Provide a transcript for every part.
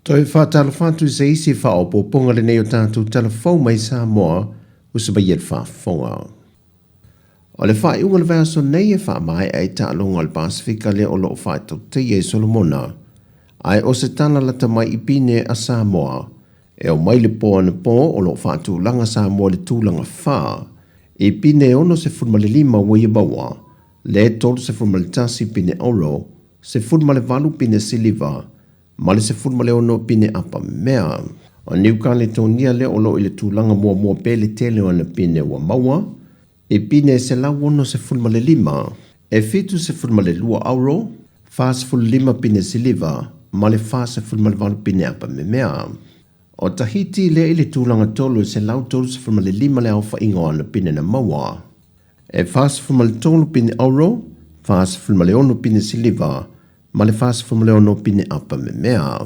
Toe faatalofa atu i se isi faaopoopoga lenei o tatou tala fou mai Samoa ua savaia le faafofoga. O le faaiuga o le vaiaso nei e faamaea ai taaloga o le Pasefika lea o lo o faatautaia i Solomona, ae o se tala lata mai i pine a Samoa e o mai le po anapo o lo o faatulaga Samoa i le tulaga 4 i pine 65 ua ia maua, le 31 pine auro, 18 pine siliva, ma le 16 pine apa mea. O Niu Kaletonia lea o lo o i le tulaga muamua pea le tele o ana pine ua maua, i pine 165, e 72 auro, 45 pine siliva, ma le 48 pine apa memea. O Tahiti lea i le tulaga 3 e 135 le aofaiga o ana pine na maua, e 43 pine auro, 46 pine siliva, ma le 46 pine apa memea.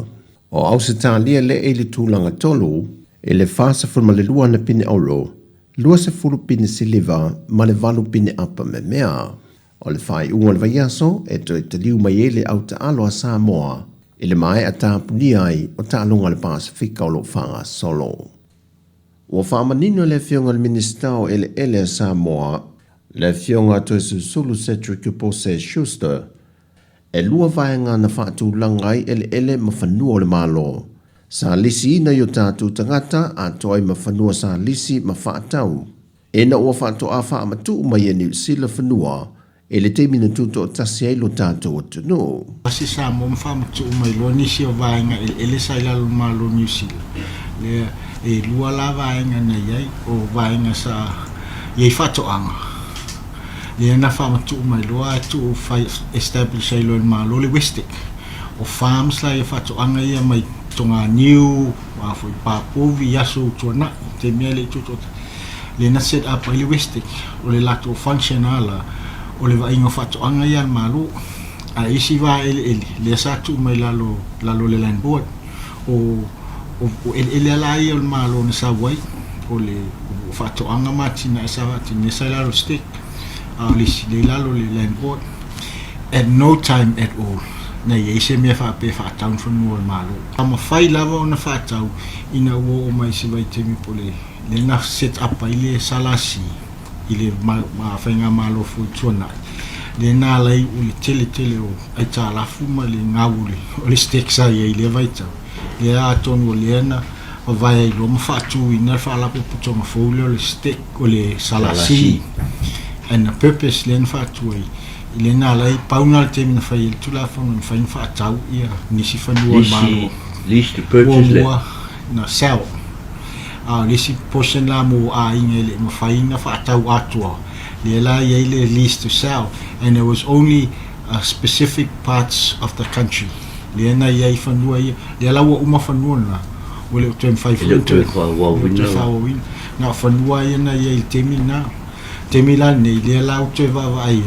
O Ausetalia lea i le tulaga 3 i le 42 ana pine auro, 20 pine siliva, ma le 8 pine apa memea. O le faaiuga o le vaiaso e toe taliu mai ai le autaalo a Samoa i le maea tapunia ai o taaloga o le Pasefika o lo o faagasolo. Ua faamanino le afioga i le Minisita o Eleele a Samoa, le afioga Toesulusulu Cedric Pose Schuster, e lua vaega na faatulaga ai eleele ma fanua o le Malo. Sa lisiina i o tatou tagata atoa ai ma fanua sa lisi ma faatau. Ina ua faatoa faamatuu mai e Niu Sila fanua i le taimi na tutoatasi ai lo tatou atunuu. Tasi Samoa ma faamatuu mai loa nisi o vaega eleele sa i lalo o le Malo o Niu Sila. Lea, e lua la vaega na i ai, o vaega sa i ai faatoaga, lea na faamatuu mai loa ae tuu fai establish ai loa e le Malo le Westec. O farms la ia faatoaga ia mai Toganiu, a foi Papovi i aso ua tuanai, taimi e le i tutoatasi. Lea na set up ai le Westec, o le latou function lava la, o le vaaiga o faatoaga ia a le Malo. Ae isi va eleele, lea sa tuu mai lalo, lalo o le Land Board. O, o, o eleele lava la ia o le Malo na sau ai, o le o faatoaga ma atinae sa faatino, lea sa i lalo o le STEC, a o le isi, lea i lalo o le Land Board. At no time at all na i ai se mea faapea e faatau ni fanua o le Malo. A mafai lava ona faatau ina ua oo mai i se vaitaimi po o le lea na set up ai le SLC i le faigamalo foi tuanai, lea na ala ai o le tele tele o aitalafu ma le gau o le STEC sa i ai i lea vaitau. Lea atonu o lea na vavae ai loa ma faatuina le faalapotopotoga fou lea o le STEC, o le SLC. And the purpose lea na faatu ai, lea na ala ai, pau na o le taimi na fai ai le Tulafono e mafai ona faatau ia nisi fanua o le Malo. Lease to purchase lea. Muamua na sell. A o le isi portion la mo aiga e le i mafai ona faatau atoa, lea la e i ai le lease to sell and it was only specific parts of the country lea na i ai fanua ia. Lea la ua uma fanua na, ua le o toe mafai foi ona toe faaauauina. Na o fanua ia na i ai i le taimi lena. Taimi la lenei, lea la ua toe vaavaai ai,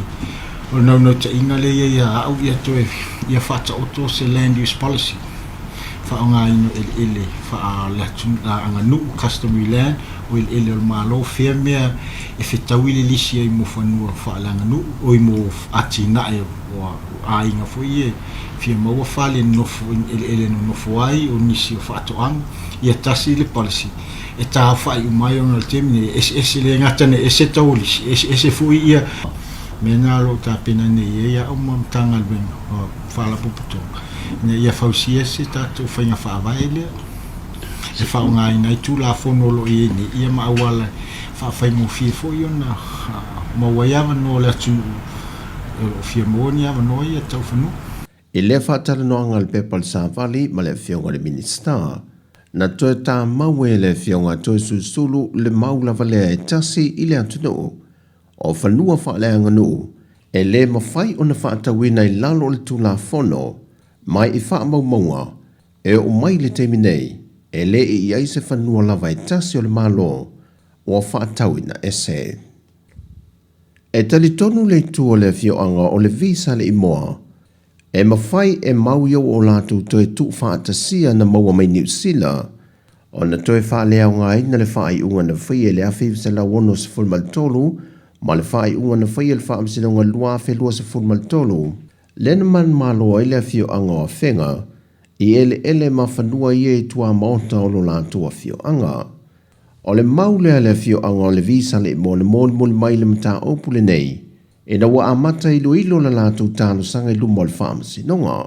o le naunautaiga lea i ai ia au ia toe ia faataoto se land use policy, faaaogaina o eleele faaleaganuu, customary land, o eleele o le Malo, fea mea e fetaui le lisi ai mo fanua faaleaganuu, oi mo atinae o aiga foi ia e fia maua fale nonofo, eleele e nonofo ai, o nisi o faatoaga, ia tasi le policy e taaofai uma ai ona o le taimi nei e eseese, le gata ina ese tau o lisi, e eseese foi ia mea na o lo o tapena nei i ai au ma Matagaluega o Faalapotopotoga ina ia fausia se tatou faiga faavae lea e faaaogaina ai Tulafono o lo o i ai nei ia ma auala e faafaigofie foi ona maua ai avanoa o le atunuu o lo o fia maua ni avanoa ia tau fanua. I lea faatalanoaga a le pepa o le Savali ma le Afioga i le Minisita, na toe tāmau e le Afioga Toesulusulu le mau lava lea e tasi i le atunuu, o fanua faaleaganuu e le mafai ona faatauina i lalo o le Tulafono mai i faamaumauga e oo mai i le taimi nei, e le i i ai se fanua lava e tasi o le Malo ua faatauina ese. E talitonu le itu o le afioaga o Levi Saleimoa, e mafai e mau ia o latou toe tuufaatasia na maua mai Niu Sila, ona toe faaleaogaina le faaiuga na faia i le 1963 ma le faaiuga na faia i le Faamasinoga 2023, lea na manumalo ai le afioaga o Afega. i eleele ma fanua ia i tuamaota o lo latou afioaga. O le mau lea a le afioaga o Levi Saleimoa na molimoli mai le mataupu lenei ina ua amata iloilo le latou talosaga i luma o le Faamasinoga.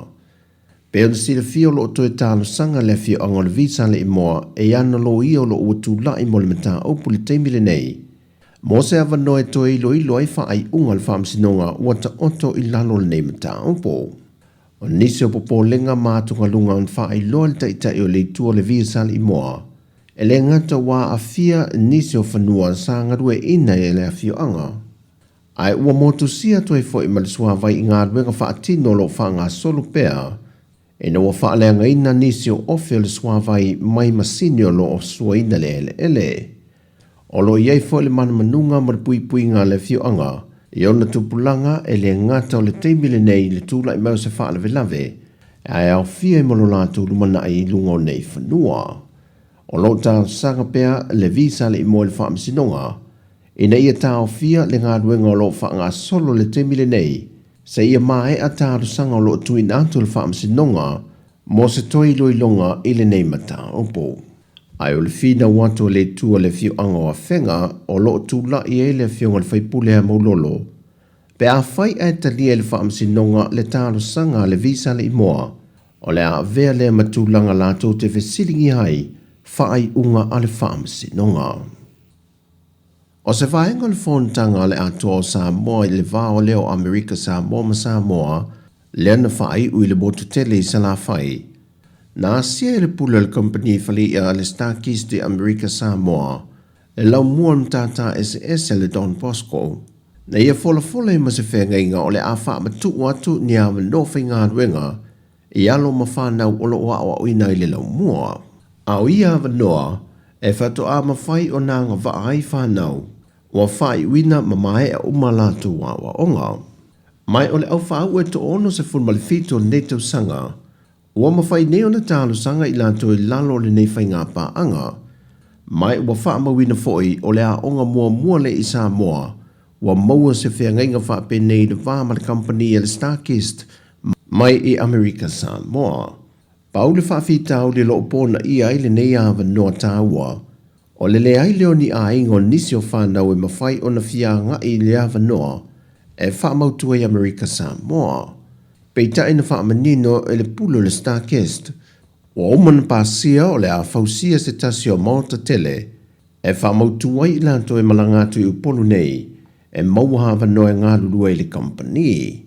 Pei ona silafia o lo o toe talosaga le afioaga o Levi Saleimoa e ana loia o lo o ua tulai mo le mataupu i le taimi lenei mo se avanoa e toe iloilo ai faaiuga a le Faamasinoga ua taoto i lalo o lenei mataupu. O nisi o popolega ma atugaluga na faailoa e le Taitai o le Itu o Levi Saleimoa, e le gata ua aafia nisi o fanua sa galueaiina e le afioaga, ae ua motusia atu ai foi ma le suavai i galuega faatino o lo o faagasolo pea ina ua faaleagaina nisi o ofe o le suavai mai masini o lo o suaina le eleele. O lo o i ai foi le manumanuga ma le puipuiga a le afioaga i ona tupulaga e le gata o le taimi lenei i le tulai mai o se faalavelave ae aofia ai ma lo latou lumanai i luga o nei fanua. O lo o talosaga pea le Visa Alii-moe i le Faamasinoga ina ia taofia le galuega o lo o faagasolo i le taimi lenei seia maea talosaga o lo o tuuina atu i le Faamasinoga mo se toe iloiloga i lenei mataupu. Ae o le finau atu a le Itu a le afioaga o Afega o lo o tulai ai le afioga i le faipule a Maulolo, pe afai ae talia e le Faamasinoga le talosaga a le Visa Alii-moa, o le a avea lea ma tulaga latou te fesiligia ai faaiuga a le Faamasinoga. O se vaega o le Fonotaga a le Atoa o Samoa i le va o lea o Amerika Samoa ma Samoa lea na faaiu i le motu tele i Salafai, na asia e le pule o le kamupani faleia a le StarKist i Amerika Samoa le laumua o le matata eseese a le Don Bosco na ia folafola ai ma se feagaiga o le a faamatuu atu ni avanoa faigaluega i alo ma fanau o lo o aoaoina ai le laumua. A o ia avanoa e faatoa mafai ona agavaa ai fanau ua faaiuina ma maea uma a latou aoaoga. Ma o le aufaauu e 67 o lenei tausaga, ua mafai nei ona talosaga i latou i lalo o lenei faiga paaga, ma ua faamauina foi o le aoga muamua lea i Samoa ua maua se feagaiga faapenei i le va ma le kamupani a le StarKist mai i Amerika Samoa. Pau le faafitauli o lo o ponaia ai lenei avanoa taua, o le leai lea o ni aiga o nisi o fanau e mafai ona fia agai i le avanoa e faamautu ai Amerika Samoa. Peitai na faamanino e le pule o le StarKist, ua uma ona pasia o le a fausia se tasi o maota tele e faamautu ai i latou e malaga atu i Upolu nei e maua avanoa e galulue ai i le kamupani.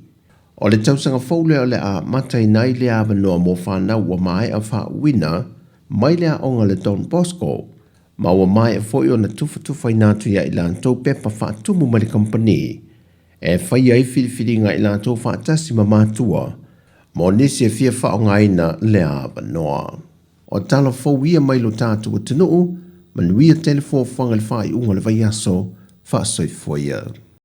O le tausaga fou lea o le a amataina ai lea avanoa mo fanau ua maea faauuina mai le aoga a le Don Bosco ma ua maea foi ona tufatufaina atu ia i latou pepa faatumu mai le kamupani e faia ai filifiliga i latou faatasi ma matua mo nisi e fia faaaogaina lea avanoa. O tala fou ia mai lo tatou atunuu, manuia tele fuafuaga i le faaiuga o le vaiaso, faasoifua ia.